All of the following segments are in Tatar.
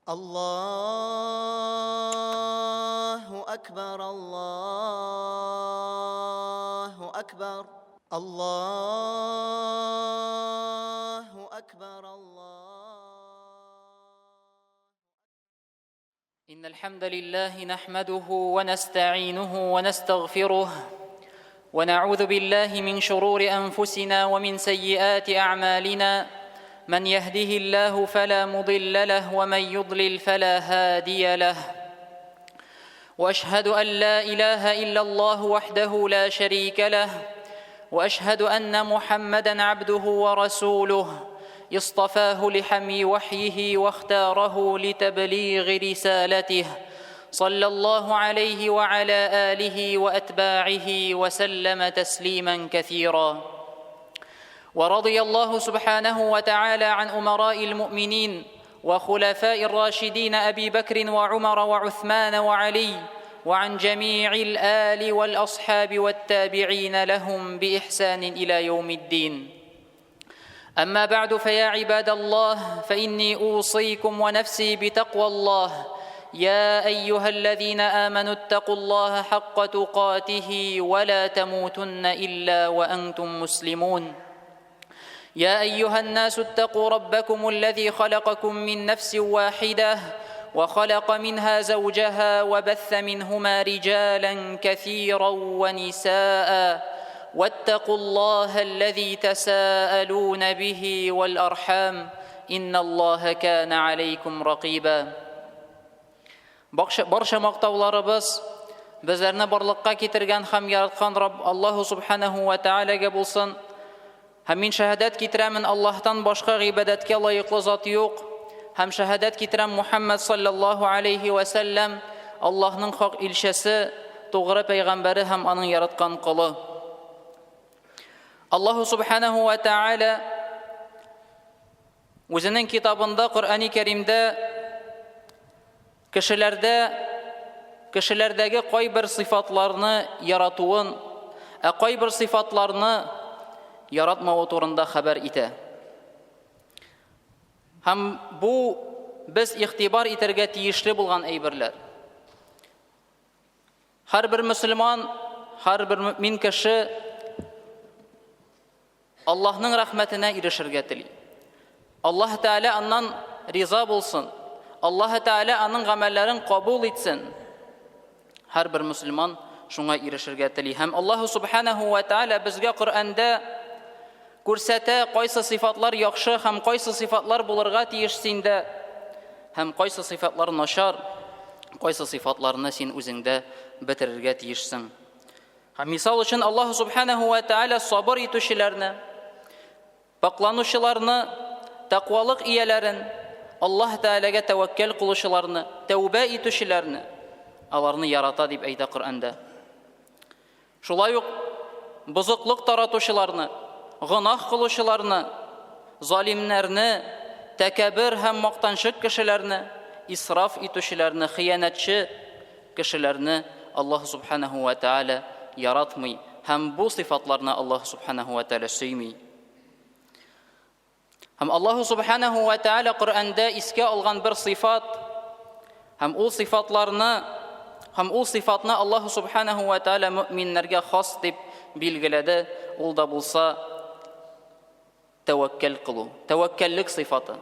Аллаһу әкбәр, Аллаһу әкбәр, Аллаһу әкбәр, Аллаһу. إن الحمد لله نحمده ونستعينه ونستغفره ونعوذ بالله من شرور أنفسنا ومن سيئات أعمالنا من يهده الله فلا مضل له ومن يضلل فلا هادي له واشهد ان لا اله الا الله وحده لا شريك له واشهد ان محمدا عبده ورسوله اصطفاه لحمي وحيه واختاره لتبليغ رسالته صلى الله عليه وعلى اله واتباعه وسلم تسليما كثيرا ورضي الله سبحانه وتعالى عن امراء المؤمنين وخلفاء الراشدين ابي بكر وعمر وعثمان وعلي وعن جميع الال والاصحاب والتابعين لهم باحسان الى يوم الدين اما بعد فيا عباد الله فاني اوصيكم ونفسي بتقوى الله يا ايها الذين امنوا اتقوا الله حق تقاته ولا تموتن الا وانتم مسلمون يا ايها الناس اتقوا ربكم الذي خلقكم من نفس واحده وخلق منها زوجها وبث منهما رجالا كثيرا ونساء واتقوا الله الذي تساءلون به والارحام ان الله كان عليكم رقيبا Барча мактауларыбыз безләрне барлыкка китергән һәм яраткан Рабб Аллаһу субханаһу ва таалагә булсын. Һәм мин шәһадәт китерәмен Аллаһтан башка гыйбадәткә лаеклы зат юк. Һәм шәһадәт китерәм Мухаммад саллаллаһу алейхи ва сәлләм Аллаһның хак илчесе, тугры пәйгамбәре һәм аның яраткан колы. Аллаһу субханаһу ва тааля Үзенең китабында Коръәни Кәримдә кешеләрдә кешеләрдәге кайбер сыйфатларны яратуын, ә кайбер сыйфатларны яратмавы турында хәбәр итә. Һәм бу без игътибар итәргә тиешле булган әйберләр. Һәрбер мөселман, һәрбер мөмин кеше Аллаһның рәхмәтенә ирешергә тели. Аллаһ Тәгалә аннан риза булсын. Аллаһ Тәгалә аның гамәлләрен кабул итсен. Һәрбер мөселман шуңа ирешергә тели. Һәм Аллаһ Субханаһу ва Тәгалә безгә Коръәндә күрсәтә, кайсы сыйфатлар яхшы һәм кайсы сыйфатлар булырга тиеш синдә, һәм кайсы сыйфатлар начар, кайсы сыйфатларны син үзеңдә бетерергә тиешсең. Һәм мисал өчен Аллаһ Субханаһу ва Тааля сабыр итүчеләрне, пакланучыларны, тәкъвалык ияләрен, Аллаһ Тәгаләгә тәвәккәл кылучыларны, тәүбә итүчеләрне аларны ярата дип әйтә Коръәндә. Шулай ук бозыклык таратучыларны, гөнаһ кылучыларны, залимнәрне, тәкәбер һәм мактанчык кешеләрне, исраф итүчеләрне, хыянәтче кешеләрне Аллаһ Субханаһу ва Тааля яратмый һәм бу сыйфатларны Аллаһ Субханаһу ва Тааля сөйми. Һәм Аллаһ Субханаһу ва Тааля Коръәндә искә алган бер сыйфат һәм ул сыйфатларны һәм ул сыйфатны Аллаһ Субханаһу ва Тааля мөминнәргә хас дип билгеләде, ул да булса тәвәккәл кылу, тәвәккәллек сыйфаты.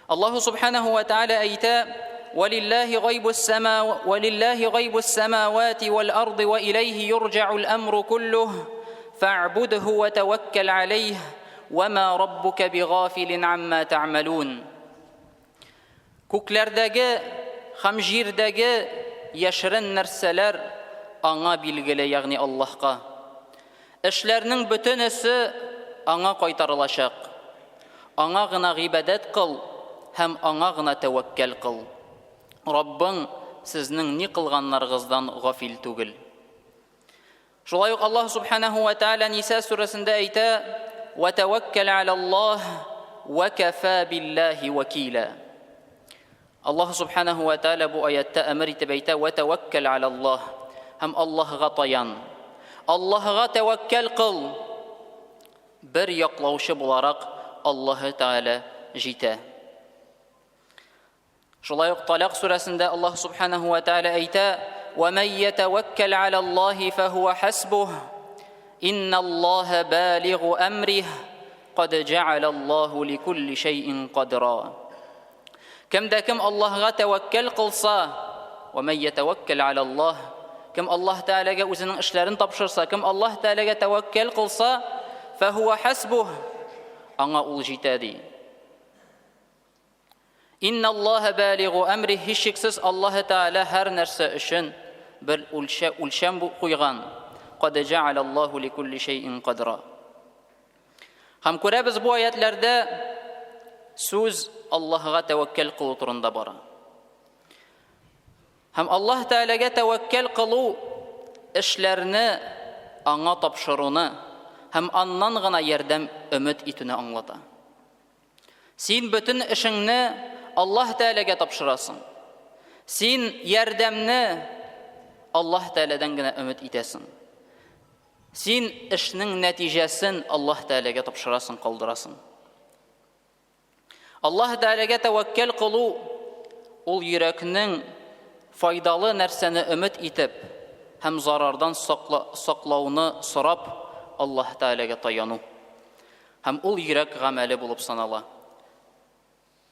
Аллаһу субханаһу ва тааля әйтә: "Валиллаһи гайбус сама валиллаһи гайбус самавати вал арды ва илайһи юрҗаул амру куллуһ фа'будһу ва таваккал алейһ ва ма раббука бигафилин амма та'малун." Күкләрдәге һәм җирдәге яшерен нәрсәләр аңа билгеле, ягъни Аллаһка. Эшләрнең бөтенесе аңа кайтарылачак. Аңа гына гыйбадәт кыл һәм аңа гына тәвәккәл кыл. Раббың сезнең ни кылганнарыгыздан гафил түгел. Шулай ук Аллаһ субханаһу ва тааля Ниса сүрәсендә әйтә: "Ва таваккал алаллаһ ва кафа биллаһи вакила". Аллаһ субханаһу ва тааля бу аятта әмер итеп әйтә: "Ва таваккал алаллаһ" һәм Аллаһга таян. Аллаһга тәвәккәл кыл. Бер яклаучы буларак Аллаһ Тааля җитә. Шулай ук Талак сүрәсендә Аллаһ субханаһу ва тааля әйтә: "Ва ман ятаваккал аля Аллаһи фахуа хасбух. Инналлаһа балигу амрих. Кад җәгъәлә Аллаһу ликулли шәйин кадра." Кем дә кем Аллаһга тәвәккәл кылса, "Ва ман ятаваккал аля Аллаһ", кем Аллаһ Тәгаләгә үзенең эшләрен тапшырса, кем Аллаһ Тәгаләгә тәвәккәл кылса, фахуа хасбух, аңа ул җитә ди. Инналлаһа балигу әмри, һичшиксез Аллаһы Тәгалә һәр нәрсә өчен бер үлчә, үлчәм куйган. Кад җәгәләллаһу ликулли шәйин кадра. Һәм күрәбез бу аятләрдә сүз Аллаһыга тәвәккәл кылу турында бара. Һәм Аллаһ Тәгаләгә тәвәккәл кылу эшләрне аңа тапшыруны һәм аннан гына ярдәм өмет итүне аңлата. Син бөтен эшеңне Аллаһ Тәгаләгә тапшырасың. Син ярдәмне Аллаһ Тәгаләдән генә өмет итәсең. Син эшнең нәтиҗәсен Аллаһ Тәгаләгә тапшырасың, калдырасың. Аллаһ Тәгаләгә тәвәккәл кылу ул йөрәкнең файдалы нәрсәне өмет итеп һәм зарардан сакла, саклауны сорап Аллаһ Тәгаләгә таяну. Һәм ул йөрәк гамәле булып санала.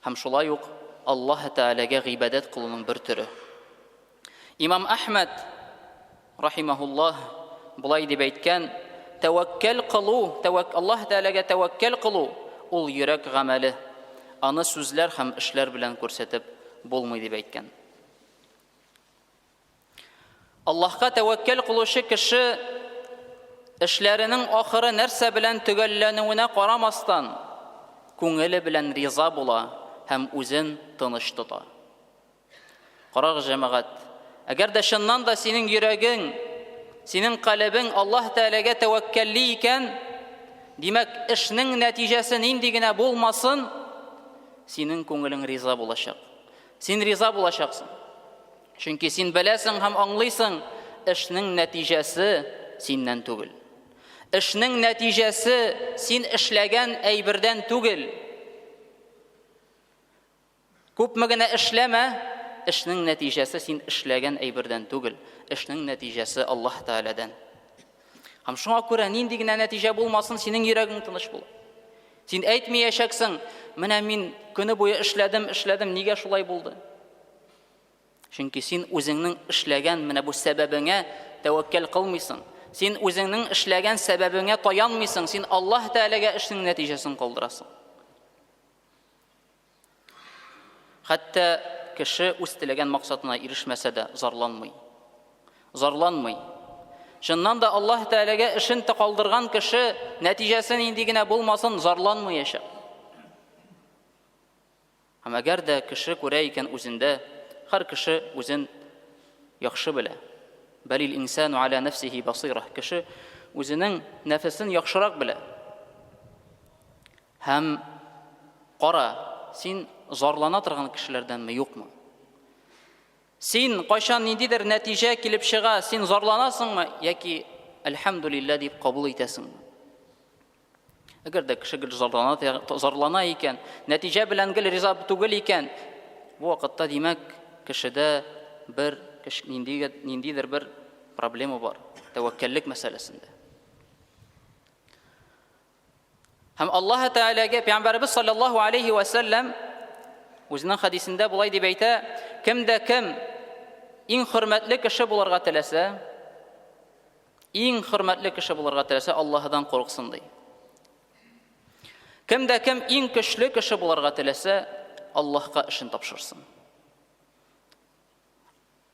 Һәм шулай ук Аллаһ Тәгаләгә гыйбадәт кылуның бер төре. Имам Әхмәд рахимаһуллаһ болай дип әйткән: Тәвәккәл кылу, тәвәк Аллаһ Тәгаләгә тәвәккәл кылу ул йөрәк гамәле. Аны сүзләр һәм эшләр белән күрсәтеп булмый дип әйткән. Аллаһка тәвәккәл кылучы кеше эшләренең ахыры нәрсә белән төгәлләнүенә карамастан, күңеле белән риза була һәм үзен тыныч тота. Карагыз, җәмәгать, әгәр дә чыннан да синең йөрәгең, синең калебең Аллаһ Тәгаләгә тәвәккәлли икән, димәк, эшнең нәтиҗәсе нинди генә булмасын, синең күңелең риза булачак. Син риза булачаксың. Чөнки син беләсең һәм аңлыйсың, эшнең нәтиҗәсе синнән түгел. Эшнең нәтиҗәсе син эшләгән әйбердән түгел. Күпме генә эшләмә, эшнең нәтиҗәсе син эшләгән әйбердән түгел. Эшнең нәтиҗәсе Аллаһ Тәгаләдән. Һәм шуңа күрә нинди генә нәтиҗә булмасын, синең йөрәгең тыныч була. Син әйтмәячәксең, менә мин көне буе эшләдем, эшләдем, нигә шулай булды? Чөнки син үзеңнең эшләгән менә бу сәбәбеңә тәвәккәл кылмыйсың. Син үзеңнең эшләгән сәбәбеңә таянмыйсың, син Аллаһ Тәгаләгә эшнең нәтиҗәсен калдырасың. Хәтта кеше үз теләгән максатына ирешмәсә дә зарланмый. Зарланмый. Чыннан да Аллаһ Тәгаләгә эшен калдырган кеше нәтиҗәсе нинди генә булмасын зарланмаячак. Һәм әгәр дә кеше күрә икән үзендә, һәр кеше үзен яхшы белә. Бәлил инсану аля нәфсихи басира. Кеше үзенең нәфесен яхшырак белә. Һәм кара, син зарлана торган кешеләрдәнме, юкмы? Син кайчан ниндидер нәтиҗә килеп чыга, син зарланасыңмы яки әлхәмдулилла дип кабул итәсеңме? Әгәр дә кеше гел зарлана, зарлана икән, нәтиҗә белән гел риза түгел икән, бу вакытта, димәк, кешедә бер нинди, ниндидер бер проблема бар, тәвәккәллек мәсьәләсендә. Һәм Аллаһ Тәгаләгә Пәйгамбәребез саллаллаһу алейхи ва сәлләм үзенең хәдисендә болай дип әйтә: кем дә кем иң хөрмәтле кеше булырга теләсә, Иң хөрмәтле кеше булырга теләсә, Аллаһыдан курыксын, ди. Кем дә кем иң көчле кеше булырга теләсә, Аллаһка эшен тапшырсын.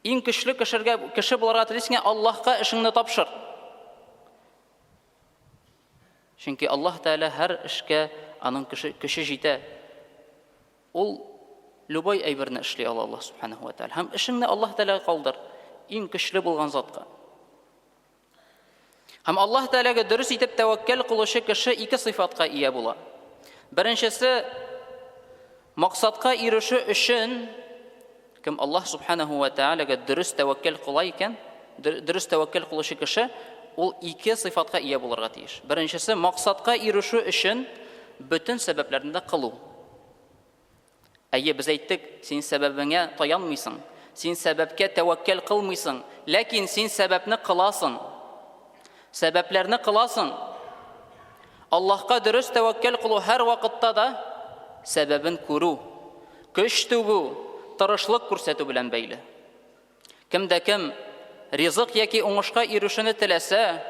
Иң көчле кешергә кеше булырга телисең, Аллаһка эшеңне тапшыр. Чөнки Аллаһ Тәгалә һәр эшкә аның көче, көче җитә. Ул любой әйберне эшли ала Аллаһ Субханаһу ва Тәгалә. Һәм эшеңне Аллаһ Тәгаләгә калдыр, иң көчле булган затка. Һәм Аллаһ Тәгаләгә дөрес итеп тәвәккәл кылучы кеше ике сыйфатка ия була. Беренчесе максатка ирешү өчен кем Аллаһ Субханаһу ва Тәгаләгә дөрес тәвәккәл кыла икән, дөрес тәвәккәл кылучы кеше ул ике сыйфатка ия булырга тиеш. Беренчесе максатка ирешү өчен бөтен сәбәпләрне дә кылу. Әйе, без әйттек, син сәбәбеңә таянмыйсың, син сәбәпкә тәвәккәл кылмыйсың, ләкин син сәбәпне кыласың. Сәбәпләрне кыласың. Аллаһка дөрес тәвәккәл кылу һәр вакытта да сәбәбен күрү, көч түгү, тырышлык күрсәтү белән бәйле. Кем дә кем ризык яки уңышка ирешүне теләсә,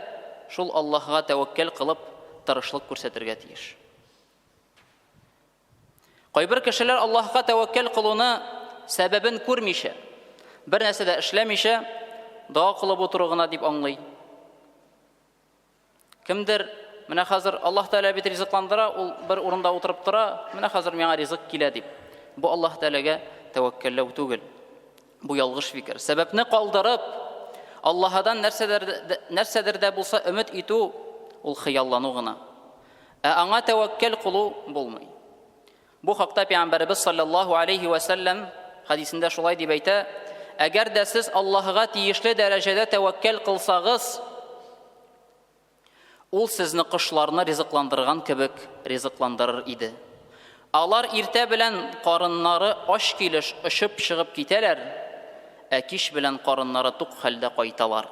шул Аллаһга тәвәккәл кылып, тырышлык күрсәтергә тиеш. Кайбер кешеләр Аллаһка тәвәккәл кылуны сәбәбен күрмичә, бер нәрсә дә эшләмичә, дога кылып утыру гына дип аңлый. Кемдер, менә хәзер Аллаһ Тәгалә бит ризыкландыра, ул бер урында утырып тора, менә хәзер миңа ризык килә дип. Бу Аллаһ Тәгаләгә тәвәккәлләү түгел. Бу ялгыш фикер. Сәбәпне калдырып, Аллаһыдан нәрсәдер, нәрсәдер дә булса өмет итү, ул хыяллану гына. Ә аңа тәвәккәл кылу булмый. Бу хакта Пәйгамбәребез саллаллаһу алейхи вә сәлләм хәдисендә шулай дип әйтә: Әгәр дә сез Аллаһыга тиешле дәрәҗәдә тәвәккәл кылсагыз, ул сезне кошларны ризыкландырган кебек ризыкландырыр иде. Алар иртә белән карыннары ач килеш очып чыгып китәләр, ә кич белән карыннары тук хәлдә кайталар.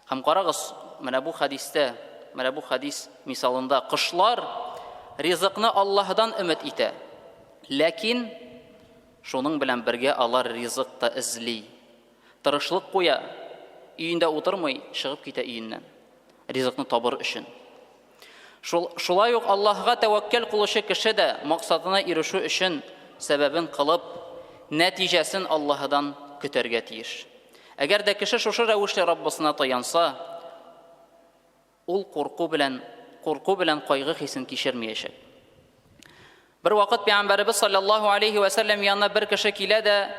Һәм карагыз, менә бу хәдистә, менә бу хәдис мисалында кошлар ризыкны Аллаһдан өмет итә. Ләкин шуның белән бергә алар ризык та эзли. Тырышлык куя, өендә утырмый, чыгып китә өеннән. Ризыкны табыр өчен. Шул, шулай ук Аллаһга тәвәккәл кылучы кеше дә максатына ирешү өчен сәбәбен кылып, нәтиҗәсен Аллаһыдан көтәргә тиеш. Әгәр дә кеше шушы рәвешле Раббысына таянса, ул курку белән курку белән кайгы хисен кичермәячәк. Бер вакыт Пәйгамбәребез саллаллаһу алейхи ва сәлләм янына бер кеше килә дә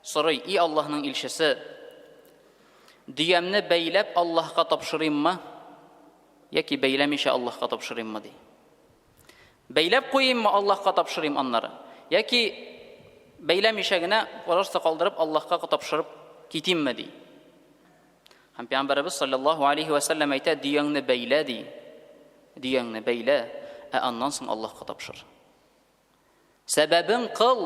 сорый: "И Аллаһның илчесе, дөямне бәйләп Аллаһка тапшырыйммы яки бәйләмичә Аллаһка тапшырыйммы?" ди. Бәйләп куйыйммы, Аллаһка тапшырыйм аннары? Яки бәйләмичә генә, просто калдырып, Аллаһка тапшырып китимме, ди. Һәм Пәйгамбәребез саллаллаһу алейхи ва сәлләм әйтә, дөяңне бәйлә, ди. Дөяңне бәйлә, ә аннан соң Аллаһка тапшыр. Сәбәбең кыл,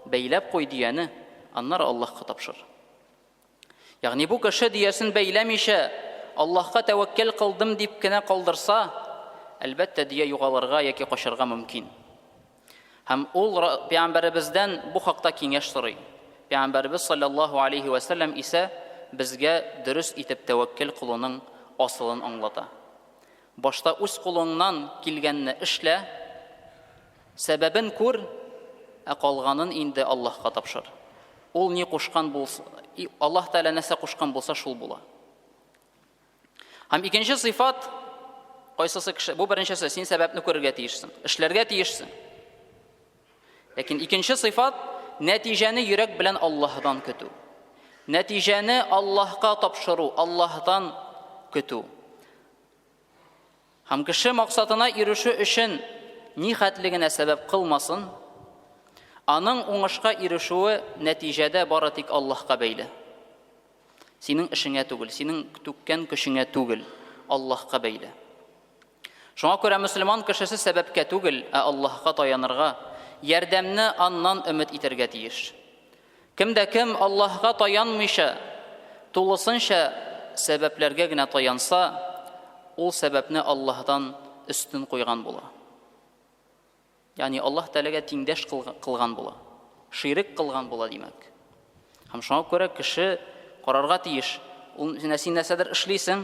бәйләп куй дөяне, аннары Аллаһка тапшыр. Ягъни бу кеше дөясен бәйләмичә, Аллаһка тәвәккәл кылдым дип кенә калдырса, әлбәттә, дөя югалырга яки качарга мөмкин. Һәм ул пәйгамбәребездән бу хакта киңәш сорый. Пәйгамбәребез саллаллаһу алейхи ва сәлләм исә безгә дөрес итеп тәвәккәл кылуның асылын аңлата. Башта үз кулыңнан килгәнне эшлә, сәбәбен күр, ә калганын инде Аллаһка тапшыр. Ул ни кушкан булса, Аллаһ Тәгалә нәрсә кушкан булса, шул була. Һәм икенче сыйфат, кайсысы кеше, бу беренчесе, син сәбәпне күрергә тиешсең, эшләргә тиешсең. Ләкин икенче сыйфат, нәтиҗәне йөрәк белән Аллаһдан көтү. Нәтиҗәне Аллаһка тапшыру, Аллаһдан көтү. Һәм кеше максатына ирешү өчен ни хәтле генә сәбәп кылмасын, аның уңышка ирешүе нәтиҗәдә бары тик Аллаһка бәйле. Синең эшеңә түгел, синең түккән көчеңә түгел, Аллаһка бәйле. Шуңа күрә мөселман кешесе сәбәпкә түгел, ә Аллаһка таянырга, ярдәмне аннан өмет итәргә тиеш. Кем дә кем Аллаһка таянмыйча, тулысынча сәбәпләргә генә таянса, ул сәбәпне Аллаһтан өстен куйган була. Ягъни Аллаһ Тәгаләгә тиңдәш кылган була. Ширек кылган була, димәк. Һәм шуңа күрә кеше карарга тиеш. Ул син нәрсәдер эшлисең,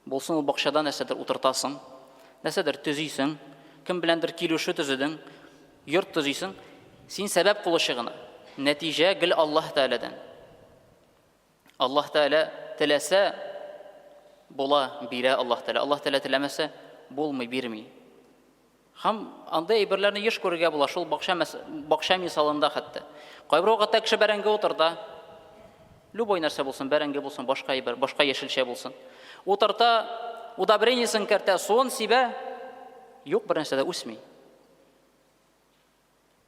булсын ул бакчада нәрсәдер утыртасың, нәрсәдер төзисең, кем беләндер килешү төзедең, йорт төзисең, син сәбәп кылучы гына. Нәтиҗә гел Аллаһ Тәгаләдән. Аллаһ Тәгалә теләсә, була, бирә Аллаһ Тәгалә. Аллаһ Тәгалә теләмәсә, булмый, бирми. Һәм андый әйберләрне еш күрергә була, шул бакча, бакча мисалында хәтта. Кайбер вакытта кеше бәрәңге утырта. Любой нәрсә булсын, бәрәңге булсын, башка әйбер, башка яшелчә булсын. Утырта, удобрениесен кертә, суын сибә, юк, бер нәрсә дә үсми.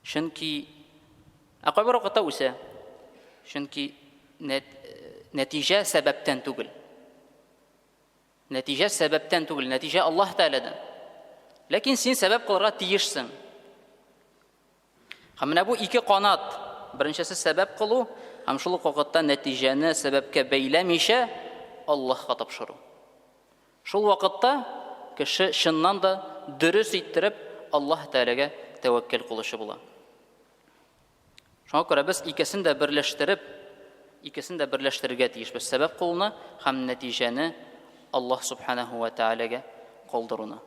Чөнки ә кайбер вакытта үсә. Чөнки нәтиҗә сәбәптән түгел. Нәтиҗә сәбәптән түгел, нәтиҗә Аллаһ Тәгаләдән. Ләкин син сәбәп кылырга тиешсең. Һәм менә бу ике канат, беренчесе сәбәп кылу һәм шул ук вакытта нәтиҗәне сәбәпкә бәйләмичә Аллаһка тапшыру. Шул вакытта кеше чыннан да дөрес иттереп Аллаһ Тәгаләгә тәвәккәл кылучы була. Шуңа күрә без икесен дә берләштереп, икесен дә берләштерергә тиешбез. Сәбәп кылуны һәм нәтиҗәне Аллаһ Субханаһу ва Тәгаләгә калдыруны.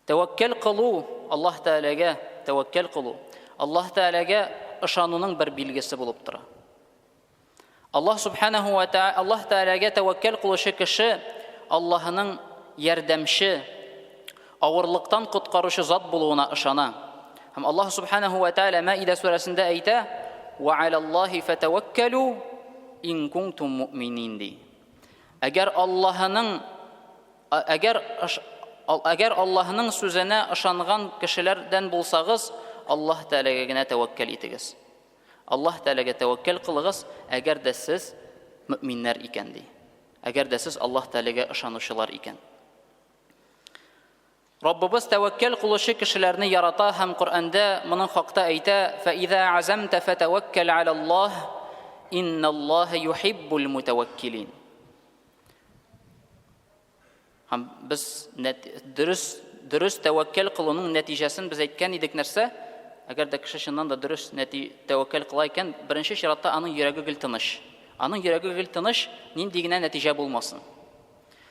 Тәвәккәл кылу, Аллаһ Тәгаләгә тәвәккәл кылу, Аллаһ Тәгаләгә ышануның бер билгесе булып тора. Аллаһ Субханаһу ва Тәгалә Аллаһ Тәгаләгә тәвәккәл кылучы кеше Аллаһының ярдәмче, авырлыктан коткаручы зат булуына ышана. Һәм Аллаһ Субханаһу ва Тәгалә Мәидә сүрәсендә әйтә: "Ва алаллаһи фатаваккалу ин кунтум муъминин" ди. Әгәр Аллаһының әгәр әгәр Аллаһның сүзенә ышанган кешеләрдән булсагыз, Аллаһ Тәгаләгә генә тәвәккәл итегез. Аллаһ Тәгаләгә тәвәккәл кылыгыз, әгәр дә сез мөэминнәр икән, ди. Әгәр дә сез Аллаһ Тәгаләгә ышанучылар икән. Раббыбыз тәвәккәл кылучы кешеләрне ярата һәм Коръәндә моның хакта әйтә: "Фәиза азамта фәтәвәккәл алаллаһ, инналлаһа юхиббул мутаваккилин." Һәм без дөрес, дөрес тәвәккәл кылуның нәтиҗәсен без әйткән идек нәрсә? Әгәр дә кеше чыннан да дөрес нәти тәвәккәл кыла икән, беренче чиратта аның йөрәге гел тыныч. Аның йөрәге гел тыныч, нинди генә нәтиҗә булмасын.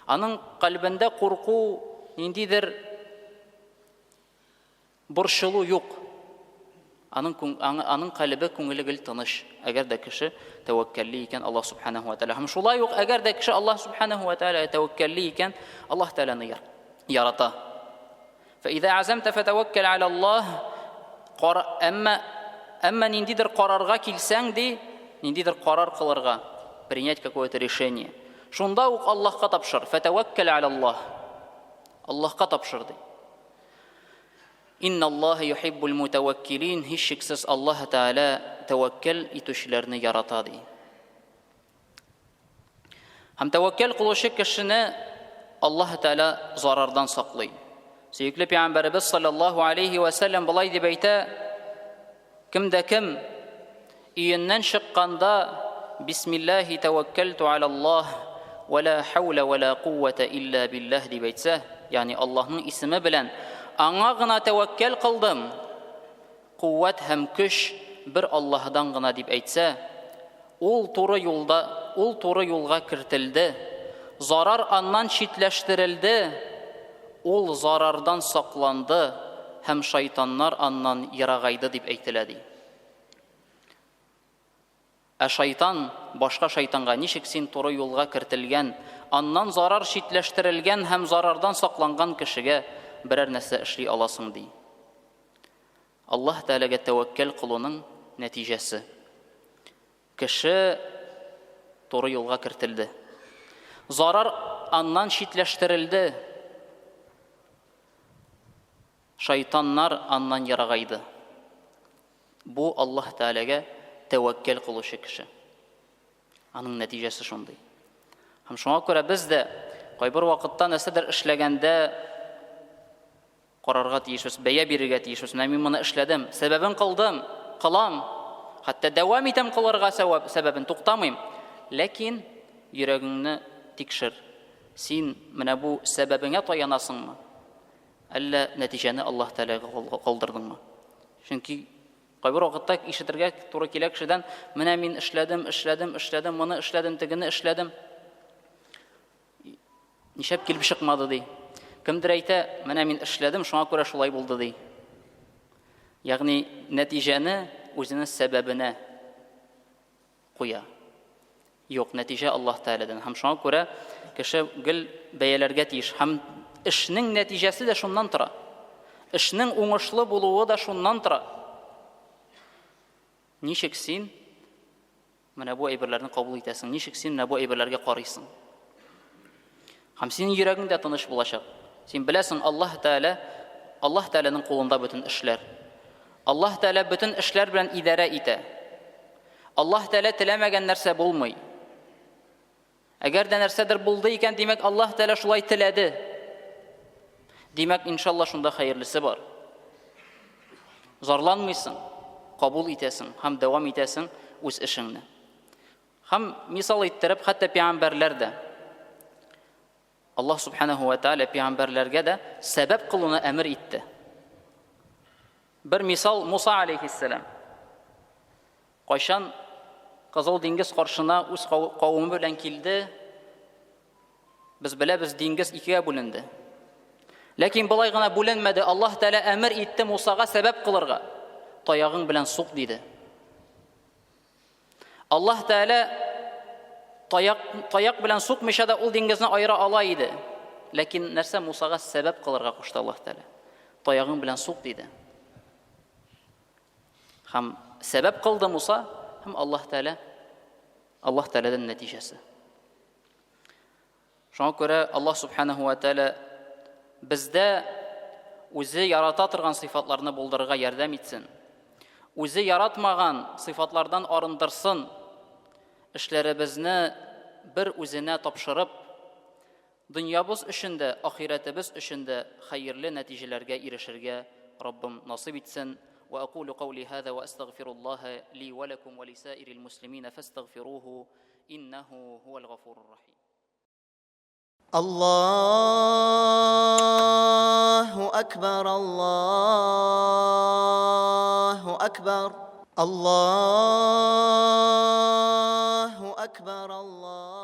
Аның кальбендә курку, ниндидер Борчылу юк. Аның, аның калебе, күңеле гел тыныч. Әгәр дә кеше тәвәккәлли икән Аллаһ субханаһу ва тәгалә. Һәм шулай ук әгәр дә кеше Аллаһ субханаһу ва тәгаләгә тәвәккәлли икән, Аллаһ Тәгаләне ярата. Фәиза азамта фәтәвәккәл аля Аллаһ. Әмма әмма ниндидер карарга килсәң ди, ниндидер карар кылырга, принять какое-то решение. Шунда ук Аллаһка тапшыр. Фәтәвәккәл аля Аллаһ. Аллаһка тапшыр ди. Инналлаһа юхиббул мутәвәккилин, һичшиксез Аллаһ Тәгалә тәвәккәл итүчеләрне ярата, ди. Һәм тәвәккәл кылучы кешене Аллаһ Тәгалә зарардан саклый. Сөекле пәйгамбәребез саллаллаһу алейхи ва сәлләм болай дип әйтә: Кем дә кем өеннән чыкканда Бисмиллаһи тәвәккәлту алаллаһ вә ла хәүлә вә ла куввәтә илля биллаһ дип әйтсә, ягъни Аллаһның исеме белән аңа гына тәвәккәл кылдым, куәт һәм көч бер Аллаһдан гына дип әйтсә, ул туры юлда, ул туры юлга кертелде, зарар аннан читләштерелде, ул зарардан сакланды һәм шайтаннар аннан ерагайды дип әйтелә, ди. Ә шайтан башка шайтанга ничек син туры юлга кертелгән, аннан зарар читләштерелгән һәм зарардан сакланган кешегә берәр нәрсә эшли аласың, ди. Аллаһ Тәгаләгә тәвәккәл кылуның нәтиҗәсе. Кеше туры юлга кертелде. Зарар аннан читләштерелде. Шайтаннар аннан ерагайды. Бу Аллаһ Тәгаләгә тәвәккәл кылучы кеше. Аның нәтиҗәсе шундый. Һәм шуңа күрә без дә кайбер вакытта нәрсәдер эшләгәндә Карарга тиешбез, бәя бирергә тиешбез. Менә мин моны эшләдем, сәбәбен кылдым, кылам. Хәтта дәвам итәм кылырга сәбәбен, туктамыйм. Ләкин йөрәгеңне тикшер. Син менә бу сәбәбеңә таянасыңмы? Әллә нәтиҗәне Аллаһ Тәгаләгә калдырдыңмы? Чөнки кайбер вакытта ишетергә туры килә кешедән, менә мин эшләдем, эшләдем, эшләдем, моны эшләдем, тегене эшләдем. Нишләп килеп чыкмады, ди. Кемдер әйтә, менә мин эшләдем, шуңа күрә шулай булды, ди. Ягъни нәтиҗәне үзенең сәбәбенә куя. Юк, нәтиҗә Аллаһ Тәгаләдән. Һәм шуңа күрә кеше гел бәяләргә тиеш. Һәм эшнең нәтиҗәсе дә шуннан тора. Эшнең уңышлы булуы да шуннан тора. Ничек син Менә бу әйберләрне кабул итәсең, ничек син менә бу әйберләргә карыйсың? Һәм синең йөрәгең дә тыныч булачак. Син беләсең, Аллаһ Тәгалә, Аллаһ Тәгаләнең кулында бөтен эшләр. Аллаһ Тәгалә бөтен эшләр белән идарә итә. Аллаһ Тәгалә теләмәгән нәрсә булмый. Әгәр дә нәрсәдер булды икән, димәк, Аллаһ Тәгалә шулай теләде. Димәк, иншалла, шунда хәерлесе бар. Зарланмыйсың, кабул итәсең һәм дәвам итәсең үз эшеңне. Һәм мисал иттереп, хәтта пәйгамбәрләр дә Аллаһ субханаһу ва тааля пәйгамбәрләргә дә сәбәп кылуны әмер итте. Бер мисал Муса алейхиссалам. Кайчан Кызыл диңгез каршына үз кавымы белән килде, без беләбез, диңгез икегә бүленде. Ләкин болай гына бүленмәде. Аллаһ Тәгалә әмер итте Мусага сәбәп кылырга. Таягың белән сук диде. Аллаһ Тәгалә таяк, таяк белән сукмыйча да ул диңгезне аера ала иде. Ләкин нәрсә Мусага сәбәп кылырга кушты Аллаһ Тәгалә? Таягың белән сук диде. Һәм сәбәп кылды Муса, һәм Аллаһ Тәгалә Аллаһ Тәгаләдән нәтиҗәсе. Шуңа күрә Аллаһ Субханаһу ва Тәгалә бездә үзе ярата торган сыйфатларны булдырырга ярдәм итсен. Үзе яратмаган сыйфатлардан арындырсын. Эшләребезне бер үзенә тапшырып, дөньябыз өчен дә, ахирәтебез өчен дә хәерле нәтиҗәләргә ирешергә Раббым насыйп итсен. Ва акулу каули хаза ва астагфируллаһа ли ва лакум ва лисаирил муслимина фастагфируһу иннаху хуал гафурур рахим. الله أكبر الله أكبر الله أكبر الله.